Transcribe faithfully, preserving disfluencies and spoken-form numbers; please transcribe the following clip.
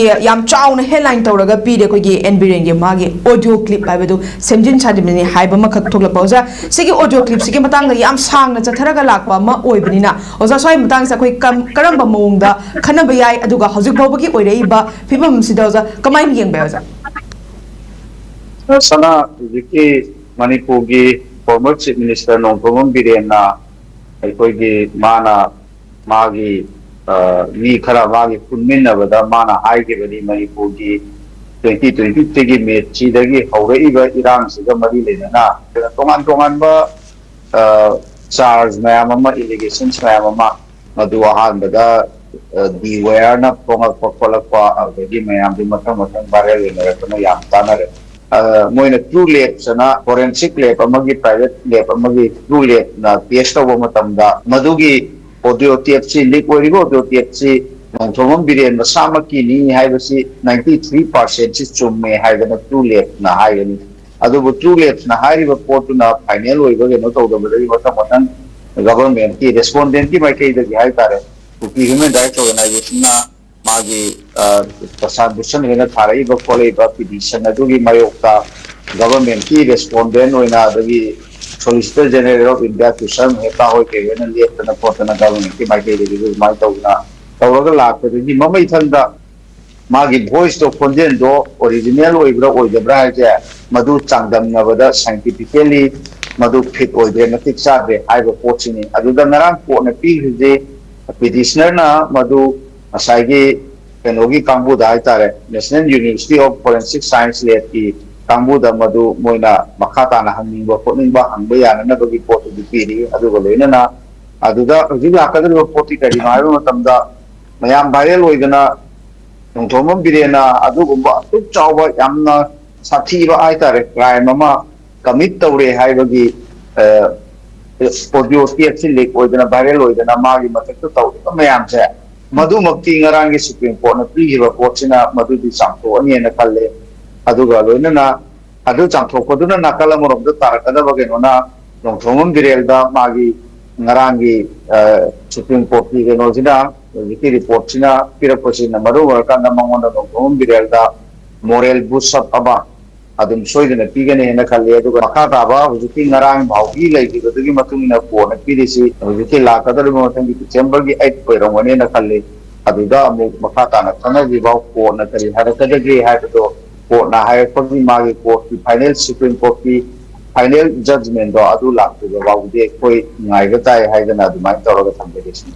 ꯌꯥꯝ ꯆꯥꯎꯅ ꯍꯦꯗꯂꯥꯏꯟ ꯇꯧꯔꯒ ꯄꯤꯔꯦ ꯑꯩꯈꯣꯏꯒꯤ ꯑꯦꯟ ꯕꯤꯔꯦꯟꯒꯤ ꯃꯥꯒꯤ ꯑꯣꯗꯤꯑꯣ ꯀ꯭ꯂꯤꯞ ꯍꯥꯏꯕꯗꯨ ꯁꯦꯝꯖꯤꯟ ꯁꯥꯖꯤꯟꯕꯅꯤ ꯍꯥꯏꯕ ꯑꯃꯈꯛ ꯊꯣꯛꯂꯛꯄ꯫ ꯑꯣꯖꯥ, ꯁꯤꯒꯤ ꯑꯣꯗꯤꯑꯣ ꯀ꯭ꯂꯤꯞꯁꯤꯒꯤ ꯃꯇꯥꯡꯗ ꯌꯥꯝ ꯁꯥꯡꯅ ꯆꯠꯊꯔꯒ ꯂꯥꯛꯄ ꯑꯃ ꯑꯣꯏꯕꯅꯤꯅ, ꯑꯣꯖꯥ, ꯁ꯭ꯋꯥꯏ ꯃꯇꯥꯡꯁꯦ ꯑꯩꯈꯣꯏ ꯀꯝ- ꯀꯔꯝꯕ ꯃꯑꯣꯡꯗ ꯈꯟꯅꯕ ꯌꯥꯏ, ꯑꯗꯨꯒ ꯍꯧꯖꯤꯛ ꯐꯥꯎꯕꯒꯤ ꯑꯣꯏꯔꯛꯏꯕ ꯐꯤꯕꯝ ꯑꯁꯤꯗ ꯑꯣꯖꯥ ꯀꯃꯥꯏꯅ ꯌꯦꯡꯕ ꯌꯥꯏ, ꯑꯣꯖꯥ? ꯁꯅꯥ, ꯍꯧꯖꯤꯛꯀꯤ ꯃꯅꯤꯄꯨꯔꯒꯤ former chief minister ꯅꯣꯡꯊꯣꯝꯕꯝ ꯕꯤꯔꯦꯟꯅ ꯑꯩꯈꯣꯏꯒꯤ ꯃꯥꯅ ꯃꯥꯒꯤ ꯃꯤ ꯈꯔ ꯃꯥꯒꯤ ꯄꯨꯟꯃꯤꯟꯅꯕꯗ ꯃꯥꯅ ꯍꯥꯏꯈꯤꯕꯅꯤ, ꯃꯅꯤꯄꯨꯔꯒꯤ twenty twenty three ꯒꯤ ꯃꯦꯁꯤꯗꯒꯤ ꯍꯧꯔꯛꯏꯕ ꯏꯔꯥꯡꯁꯤꯒ ꯃꯔꯤ ꯂꯩꯅꯅ ꯇꯣꯉꯥꯟ ꯇꯣꯉꯥꯟꯕ ꯆꯥꯔꯖ ꯃꯌꯥꯝ ꯑꯃ, allegations ꯃꯌꯥꯝ ꯑꯃ, ꯃꯗꯨ ꯑꯍꯥꯟꯕꯗ ꯗꯤ ꯋꯦꯌꯔꯅ ꯐꯣꯡꯉꯛꯄ ꯈꯣꯠꯂꯛꯄ, ꯑꯗꯨꯗꯒꯤ ꯃꯌꯥꯝꯗꯨ ꯃꯊꯪ ꯃꯊꯪ viral ꯑꯣꯏꯅꯔꯛꯇꯅ ꯌꯥꯝ ꯇꯥꯟꯅꯔꯦ꯫ ꯃꯣꯏꯅ ꯇ꯭ꯔꯨ ꯂꯦꯞꯁ ꯑꯅ forensic lab ꯑꯃꯒꯤ, private lab ꯑꯃꯒꯤ ꯇ꯭ꯔꯨ ꯂꯦꯞꯅ ꯇꯦꯁ ꯇꯧꯕ ꯃꯇꯝꯗ ꯃꯗꯨꯒꯤ ꯑꯣꯗꯤꯑꯣ ꯇꯦꯞꯁꯤ, ꯂꯤꯛ ꯑꯣꯏꯔꯤꯕ ꯑꯣꯗꯤꯑꯣ ꯇꯦꯞꯁꯤ ꯅꯣꯡꯊꯣꯝꯕꯝ ꯕꯤꯔꯦꯟ ꯃꯁꯥꯃꯛꯀꯤꯅꯤ ꯍꯥꯏꯕꯁꯤ ninety three percent ꯁꯤ ꯆꯨꯝꯃꯦ ꯍꯥꯏꯗꯅ ꯇ꯭ꯔꯨ ꯂꯦꯞꯅ ꯍꯥꯏꯒꯅꯤ꯫ ꯑꯗꯨꯕꯨ ꯇ꯭ꯔꯨ ꯂꯦꯞꯅ ꯍꯥꯏꯔꯤꯕ ꯄꯣꯠꯇꯨꯅ ꯐꯥꯏꯅꯦꯜ ꯑꯣꯏꯕ ꯀꯩꯅꯣ ꯇꯧꯗꯕꯗꯒꯤ ꯃꯊꯪ ꯃꯊꯪ ꯒꯚꯔꯟꯃꯦꯟꯠꯀꯤ ꯔꯦꯁꯄꯣꯟꯗꯦꯟꯠꯀꯤ ꯃꯥꯏꯀꯩꯗꯒꯤ ꯍꯥꯏꯇꯥꯔꯦ, ꯀꯨꯀꯤ ꯍ꯭ꯌꯨꯃꯦꯟ ꯔꯥꯏꯠꯁ ꯑꯣꯔꯒꯅꯥꯏꯖꯦꯁꯟꯅ ꯃꯥꯒꯤ ꯄ꯭ꯔꯁꯥꯟ ꯚꯨꯁꯟ ꯍꯣꯏꯅ ꯊꯥꯔꯛꯏꯕ ꯈꯣꯠꯂꯛꯏꯕ ꯄꯤꯇꯤꯁꯟ ꯑꯗꯨꯒꯤ ꯃꯥꯌꯣꯛꯇ ꯒꯚꯔꯟꯃꯦꯟꯠꯀꯤ ꯔꯦꯁꯄꯣꯟꯗꯦꯟꯠ ꯑꯣꯏꯅ, ꯑꯗꯒꯤ Solicitor General of India ꯇꯨꯁꯥꯔ Mehta ꯍꯣꯏ ꯀꯩ ꯍꯣꯏꯅ ꯂꯦꯞꯇꯅ ꯈꯣꯠꯇꯅ ꯒꯚꯔꯟꯃꯦꯟꯠꯀꯤ ꯃꯥꯏꯀꯩꯗꯒꯤ ꯑꯗꯨꯃꯥꯏꯅ ꯇꯧꯗꯅ ꯇꯧꯔꯒ ꯂꯥꯛꯄꯗꯒꯤ ꯃꯃꯩꯊꯪꯗ ꯃꯥꯒꯤ ꯚꯣꯏꯁꯇꯣ, ꯈꯣꯟꯖꯦꯜꯗꯣ ꯑꯣꯔꯤꯖꯤꯅꯦꯜ ꯑꯣꯏꯕ꯭ꯔꯥ ꯑꯣꯏꯗꯕ꯭ꯔꯥ ꯍꯥꯏꯁꯦ ꯃꯗꯨ ꯆꯥꯡꯗꯝꯅꯕꯗ scientifically ꯃꯗꯨ ꯐꯤꯠ ꯑꯣꯏꯗ꯭ꯔꯦ, ꯃꯇꯤꯛ ꯆꯥꯗ꯭ꯔꯦ ꯍꯥꯏꯕ ꯄꯣꯠꯁꯤꯅꯤ꯫ ꯑꯗꯨꯗ ꯉꯔꯥꯡ ꯀꯣꯔꯠꯅ ꯄꯤꯈ꯭ꯔꯤꯁꯦ, ꯄꯤꯇꯤꯁꯅꯔꯅ ꯃꯗꯨ ꯉꯁꯥꯏꯒꯤ ꯀꯩꯅꯣꯒꯤ ꯀꯥꯡꯕꯨꯗ ꯍꯥꯏꯇꯥꯔꯦ, National University of Forensic Science ꯂꯦꯞꯀꯤ ꯀꯥꯡꯕꯨꯗ ꯃꯗꯨ ꯃꯣꯏꯅ ꯃꯈꯥ ꯇꯥꯅ ꯍꯪꯅꯤꯡꯕ ꯈꯣꯠꯅꯤꯡꯕ ꯍꯪꯕ ꯌꯥꯅꯅꯕꯒꯤ ꯄꯣꯠꯇꯨꯗꯤ ꯄꯤꯔꯤ꯫ ꯑꯗꯨꯒ ꯂꯣꯏꯅꯅ ꯑꯗꯨꯗ ꯍꯧꯖꯤꯛ ꯂꯥꯛꯀꯗꯧꯔꯤꯕ ꯄꯣꯠꯇꯤ ꯀꯔꯤꯅꯣ ꯍꯥꯏꯕ ꯃꯇꯝꯗ, ꯃꯌꯥꯝ viral ꯑꯣꯏꯗꯅ ꯅꯣꯡꯊꯣꯝꯕꯝ ꯕꯤꯔꯦꯟꯅ ꯑꯗꯨꯒꯨꯝꯕ ꯑꯗꯨꯛ ꯆꯥꯎꯕ ꯌꯥꯝꯅ ꯁꯥꯊꯤꯕ ꯍꯥꯏꯇꯥꯔꯦ, ꯀ꯭ꯔꯥꯏꯝ ꯑꯃ ꯀꯃꯤꯠ ꯇꯧꯔꯦ ꯍꯥꯏꯕꯒꯤ ꯑꯣꯗꯤꯑꯣ ꯇꯦꯞꯁꯤ ꯂꯤꯛ ꯑꯣꯏꯗꯅ, viral ꯑꯣꯏꯗꯅ ꯃꯥꯒꯤ ꯃꯊꯛꯇ ꯇꯧꯔꯤꯕ ꯃꯌꯥꯝꯁꯦ, ꯃꯗꯨꯃꯛꯇꯤ ꯉꯔꯥꯡꯒꯤ ꯁꯨꯄ꯭ꯔꯤꯝ ꯀꯣꯔꯠꯅ ꯄꯤꯈꯤꯕ ꯄꯣꯠꯁꯤꯅ ꯃꯗꯨꯗꯤ ꯆꯥꯝꯊꯣꯛꯑꯅꯤꯅ ꯈꯜꯂꯦ꯫ ꯑꯗꯨꯒ ꯂꯣꯏꯅꯅ ꯑꯗꯨ ꯆꯥꯝꯊꯣꯛꯄꯗꯨꯅ ꯅꯥꯀꯜ ꯑꯃꯔꯣꯝꯗ ꯇꯥꯔꯛꯀꯗꯕ ꯀꯩꯅꯣꯅ ꯅꯣꯡꯊꯣꯝꯕꯝ ꯕꯤꯔꯦꯟꯗ ꯃꯥꯒꯤ ꯉꯔꯥꯡꯒꯤ ꯁꯨꯄ꯭ꯔꯤꯝ ꯀꯣꯔꯠꯀꯤ ꯀꯩꯅꯣꯁꯤꯅ, ꯍꯧꯖꯤꯛꯀꯤ ꯔꯤꯄꯣꯔꯠꯁꯤꯅ ꯄꯤꯔꯛꯄꯁꯤꯅ ꯃꯔꯨ ꯑꯣꯏꯔꯀꯥꯟꯗ ꯃꯉꯣꯟꯗ ꯅꯣꯡꯊꯣꯝꯕꯝ ꯕꯤꯔꯦꯜꯗ ꯃꯣꯔꯦꯜ ꯕꯨꯁ ꯑꯞ ꯑꯃ ꯑꯗꯨꯝ ꯁꯣꯏꯗꯅ ꯄꯤꯒꯅꯦꯅ ꯈꯜꯂꯤ꯫ ꯑꯗꯨꯒ ꯃꯈꯥ ꯇꯥꯕ ꯍꯧꯖꯤꯛꯀꯤ ꯉꯔꯥꯡ ꯐꯥꯎꯒꯤ ꯂꯩꯈꯤꯕꯗꯨꯒꯤ ꯃꯇꯨꯡ ꯏꯟꯅ ꯀꯣꯔꯠꯅ ꯄꯤꯔꯤꯁꯤ ꯍꯧꯖꯤꯛꯀꯤ ꯂꯥꯛꯀꯗꯧꯔꯤꯕ ꯃꯊꯪꯒꯤ ꯗꯤꯁꯦꯝꯕꯔꯒꯤ ꯑꯩꯠ ꯑꯣꯏꯔꯝꯒꯅꯦꯅ ꯈꯜꯂꯤ꯫ ꯑꯗꯨꯗ ꯑꯃꯨꯛ ꯃꯈꯥ ꯇꯥꯅ ꯈꯟꯅꯗ꯭ꯔꯤꯐꯥꯎ ꯀꯣꯔꯠꯅ ꯀꯔꯤ ꯍꯥꯏꯔꯛꯀꯗꯒꯦ ꯍꯥꯏꯕꯗꯣ, ꯀꯣꯔꯠꯅ ꯍꯥꯏꯔꯛꯄꯒꯤ ꯃꯥꯒꯤ ꯀꯣꯔꯠꯀꯤ ꯐꯥꯏꯅꯦꯜ, ꯁꯨꯄ꯭ꯔꯤꯝ ꯀꯣꯔꯠꯀꯤ ꯐꯥꯏꯅꯦꯜ ꯖꯖꯃꯦꯟꯗꯣ ꯑꯗꯨ ꯂꯥꯛꯇ꯭ꯔꯤꯕ ꯐꯥꯎꯕꯗꯤ ꯑꯩꯈꯣꯏ ꯉꯥꯏꯕ ꯇꯥꯏ ꯍꯥꯏꯗꯅ ꯑꯗꯨꯃꯥꯏꯅ ꯇꯧꯔꯒ ꯊꯝꯖꯒꯦ ꯁꯤꯅꯤ꯫